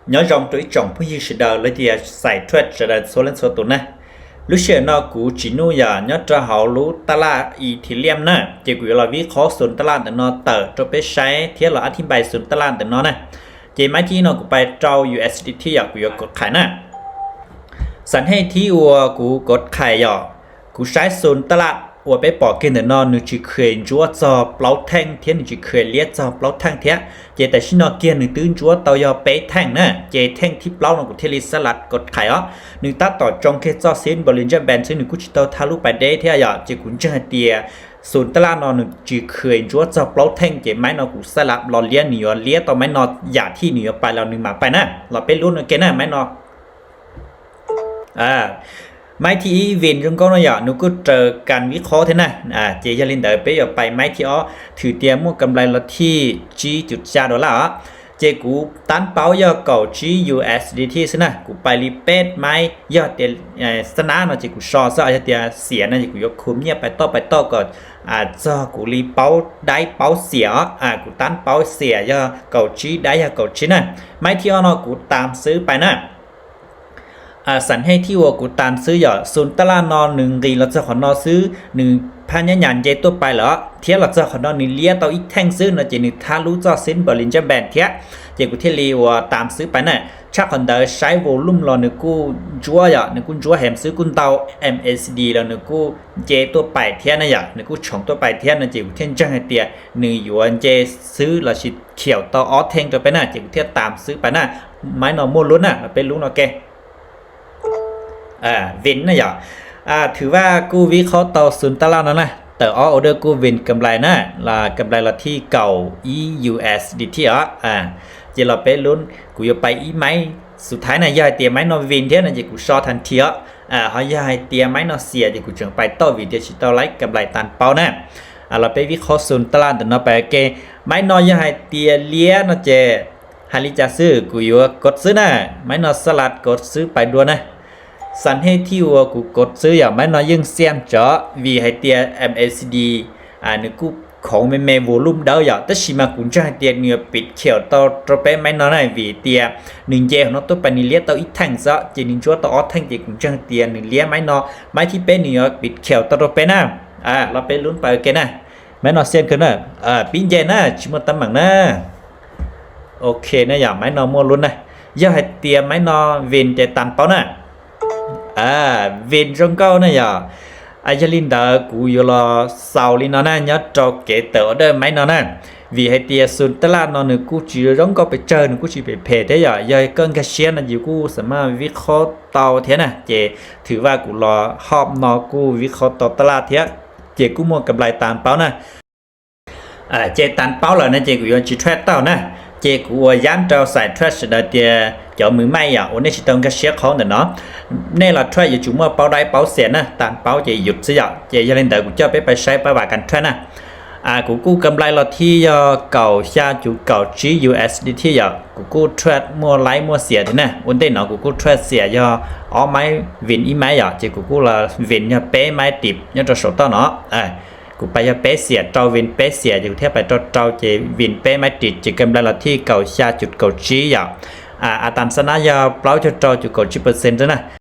Nyob zoo rau ib tsoom phooj ywg sawv daws los yog xais trade sawv daws txhua leej txhua tus na. Lub sij hawm no kuv Tsim Nuj yog nyob rau hauv lub taj laj Ethereum na, ces kuv yuav los vib qhob xu taj laj ntawm no tawm rau peb saib thiab los ab thib npai xu taj laj ntawm no na. Ces maiv thib ib no kuv pais rau U S D T yom, kuv yuav kov qhais na. Xam hej thib uas kuv kov qhais yom, kuv saib xu taj laj uas peb pom kiag ntawm no nws tsis kheev ntsuab txog plaub theej thiab nws tsis kheev liab txog plaub theej thiab. Ces tam sim no kiag nws twb ntsuab tau yog peb theej na, ces theej thib plaub no kuv thiaj li xab lav kov qhais os. Nws tab tom tsoo kiag txoj xib Bollinger Band xwb, nws kuj tsis tau thab lub pais deb thiab yom, ces kuv ntseeg hais tias xu taj laj no nws tsis kheev ntsuab txog plaub theej, ces maiv no kuv xab lav los liab, nws yuav liab tau maiv no yam thij nws yuav pais los nws mam pais na. Los peb lub no ke na, maiv no. Maiv thib ib vin zoo nkauj no yom, nws kuj raws kas vib qhob thiab na. Ces yog li ntawd peb yuav pais maiv thib ob, thwm tias muaj kam nplais los thij tsib cum xya dollar os. Ces kuv tab paub yog kaum tsib U S D T xwb na, kuv pais li peb maiv, yog tias xab nab no ces kuv so xwb, yog tias xiam no ces kuv yuav khum nyiaj pais toj pais toj kom txog kuv li paub daib paub xiam os. Kuv tab paub xiam yog kaum tsib, daib yog kaum tsib na. Maiv thib ob no kuv tas xwb pais na. Xam hej thib uas kuv tas xwb yom, xu taj laj no nws nqis los txog qhov no xwb, nws phab nyab nyas nce tuaj pais lawm thiab los txog qhov no nws liab tau ib theej xwb no ces nws thab lub txoj xib Bollinger Band thiab, ces kuv thiaj li uas tas xwb pais na. Tshaj qhov ntawd saib volume los nws kuj ntsuab yom, nws kuj ntsuab heev xwb, kuj ntau, M A C D los nws kuj nce tuaj pais thiab na yom, nws kuj tshoov tuaj pais thiab no ces kuv thiaj ntseeg hais tias nws yuav nce xwb lossis khiaum tau ob theej rau peb na, ces kuv thiaj tas xwb pais na. Maiv no muaj lub na, los peb lub no ke. Vin na yom. Thwm Vaj kuj vib qhob tau xu taj laj no na, tawm ob order kuj vin kam nplais na, kam nplais los thij kaum ib U S D T os. Ces los peb lub, kuv yuav pais ib maiv xu thaib na, yog hais tias maiv no vin thiab no ces kuv so thas thi os. Ho yog hais tias maiv no xiam ces kuv tseem pais toj vim tias tsis tau laib kam nplais tas paub na. Los peb vib qhob xu taj laj ntawm no pais ke. Maiv no yog hais tias liab no ces hais li cas xwb kuv yuav kov xwb na. Maiv no xab lav kov xwb pais dua na. Xam hej thib uas kuv kov xwb yom, maiv no yeej xiam tsov vim hais tias M A C D nws kuj khoov me me volume dawb yom, tab sis mas kuv ntseeg hais tias nws yuav pib khiaum tau rau peb maiv no na, vim tias nws nce hauv no tuaj pais nws liab tau ib theej xwb, ces nws ntsuab tau ob theej, ces kuv ntseeg tias nws liab maiv no, maiv thib peb nws yuav pib khiaum tau rau peb na. Los peb lub pais ke na. Maiv no xiam kawg na. Pib nce na, tsis muaj teeb meem na. Ok na yom, maiv no muaj lub na. Yog hais tias maiv no vin ces tas paub na. Vin zoo nkauj na yom. Yog li ntawd kuv yuav los xaus li no na nyob rau kev tawm order maiv no na. Vim hais tias xu taj laj no nws kuj tsis zoo nkauj pes tsawg, nws kuj tsis phem phem thiab yom, yog koj nkag siab no yus kuj xam maj vib qhob tau thiab na, ces thwm Vaj kuv los hom no kuj vib qhob tau taj laj thiab, ces kuj muaj kam nplais tas paub na. Ces tas paub lawm na ces kuv yuav tsis trade tau na. Ces kuv ua yam rau xais trade sawv daws tias cov mws maij yom, uas nej tsis tau nkag siab qhov ntawm no, nej los trade yuav tsum muaj paub daib paub xiam na, tas paub ces yus xwb yom. Ces yog li ntawd kuv coj peb pais saib pab vam kas trade na. Kuv kuj kam nplais los thij yog kaum xya cum kaum tsib U S D T yom, kuv kuj trade muaj laib muaj xiam thiab na. Ua ntej no kuv kuj trade xiam yog ob maiv vin ib maiv yom, ces kuv kuj los vin yog peb maiv tim nyob rau saum toj no. Kuv pais yog peb xiam rau vin peb xiam ces kuv thiaj pais rau rau ces vin peb maiv tim ces kam nplais los thij kaum xya cum kaum tsib yom. A tas xab nab yog plaub caug rau cum kaum tsib percent xwb na.